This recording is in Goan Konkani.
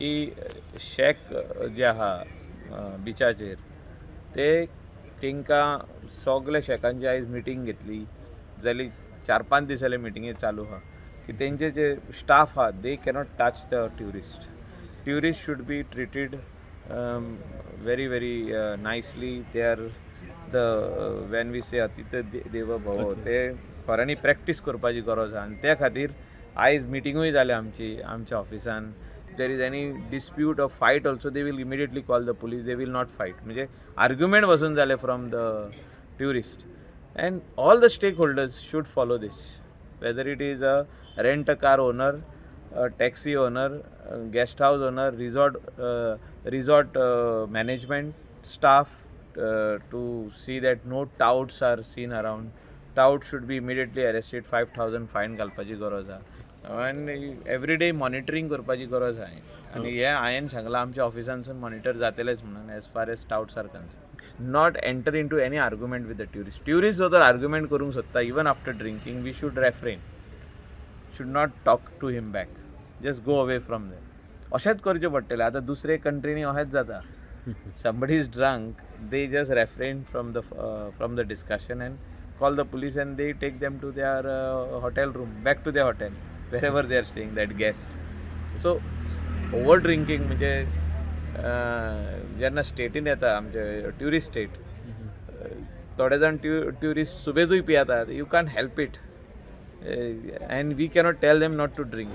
की शॅक जे आहा बिचाचेर, ते तांकां सगळे शॅकांची आयज मिटींग घेतली. जाली 4-5 दीस जाले मिटिंगे चालू आहा की तेंचे जे स्टाफ आहा, they cannot touch the tourist. Tourist should be treated very very nicely. They are the, when we say अतिथी देव भव, ते खऱ्यांनी प्रॅक्टीस करपाची गरज आहा. आनी त्या खातीर आयज मिटिंगूय जाल्या आमची आमच्या ऑफिसान. There is any dispute or fight also, they will immediately call the police. They will not fight. म्हणजे आर्ग्युमेंट बसून जाले from the tourist, and all the stakeholders should follow this, whether it is a rent a car owner, taxi owner, guest house owner, resort management staff, to see that no touts are seen around. Tout should be immediately arrested. 5,000 fine घालपाची गरज आहा आनी एवरी डे मॉनिटरींग करपाची गरज आहा. आनी हें हांवें सांगलां, आमच्या ऑफिसांसून मॉनिटर जातलेच म्हणून as far as touts are concerned. Not enter into any argument with the tourist. Tourist जो तर आर्ग्युमेंट करूंक सोदता, even after drinking, we should refrain, should not talk to him back, just go away from there. अशेंच करचें पडटलें. आतां दुसरे कंट्रीनी अशेंच जाता. Somebody is drunk, they just refrain from the discussion and call the police, and they take them to their hotel room, back to their hotel, wherever they are staying, that guest. So over drinking म्हणजे जेन्ना स्टेटीन येता, आमचे ट्युरिस्ट स्टेट, थोडे जाण ट्युरिस्ट सुबेजूय पियेतात. You can help it and we cannot tell them not to drink.